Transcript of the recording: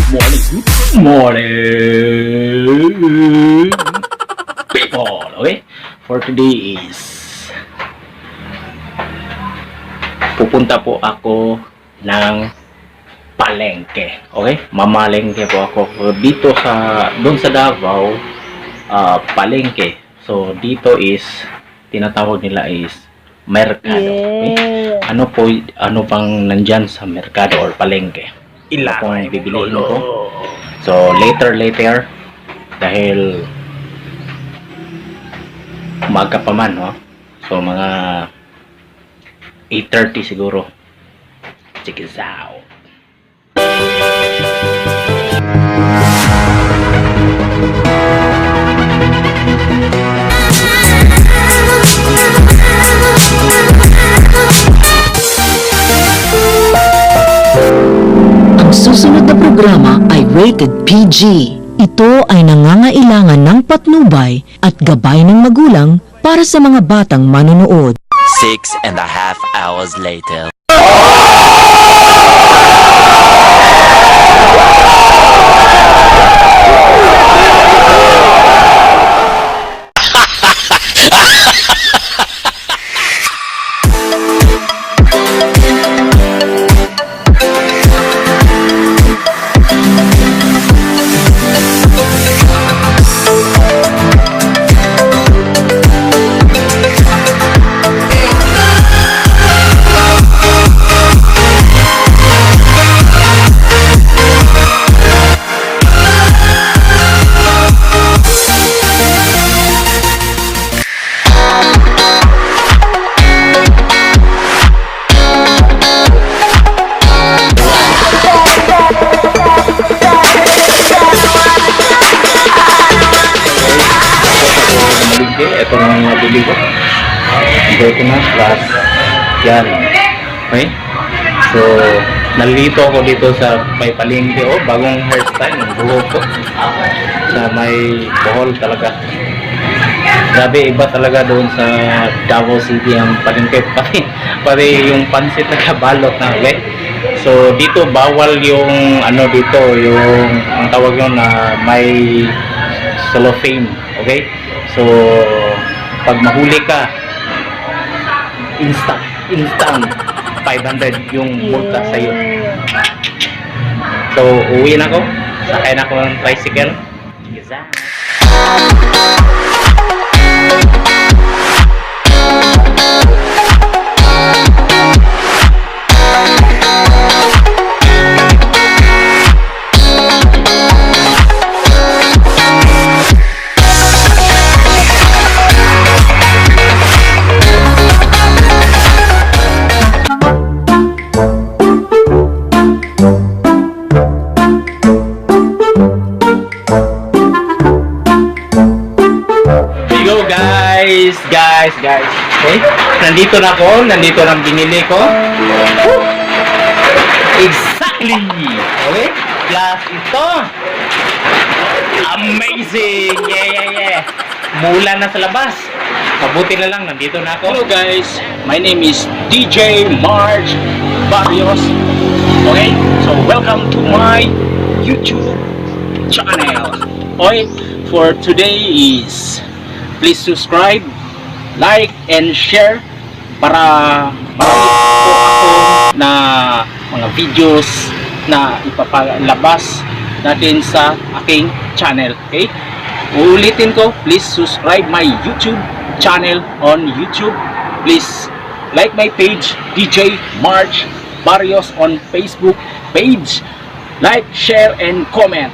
morning, people. Okay, for today is pupunta po ako ng palengke. Okay, mamalengke po ako dito doon sa Davao, palengke. So dito is tinatawag nila is merkado. Okay? Ano pang nandyan sa merkado or palengke? Ila pong bibiliin ko. So later dahil umaga pa man, no? So mga 8:30 siguro. Check it out. Ang susunod na programa ay rated PG. Ito ay nangangailangan ng patnubay at gabay ng magulang para sa mga batang manonood. 6.5 hours later. Ito na yung nabili ko. Enjoy ko na plus yan. Okay? So nalito ako dito sa may palengke. Bagong hairstyle ng buhok ko sa may Bohol talaga. Grabe, iba talaga doon sa Davao City ang palengke. Pati yung pansit na kabalot na. Okay? So dito bawal yung dito yung ang tawag yun na may cellophane. Okay? So pag mahuli ka, instant 500 yung multa sa iyo. So uwi na ako, sakay na ako ng tricycle. Guys, okay? Nandito na ang binili ko. Exactly! Okay? Plus ito. Amazing! Yeah! Mula na sa labas. Mabuti na lang, nandito na ako. Hello guys, my name is DJ March Barrios. Okay, so welcome to my YouTube channel. Okay, for today is please subscribe, like and share para marami po ako na mga videos na ipapalabas natin sa aking channel. Okay, uulitin ko, please subscribe my YouTube channel on YouTube. Please like my page DJ March Barrios on Facebook page. Like, share and comment.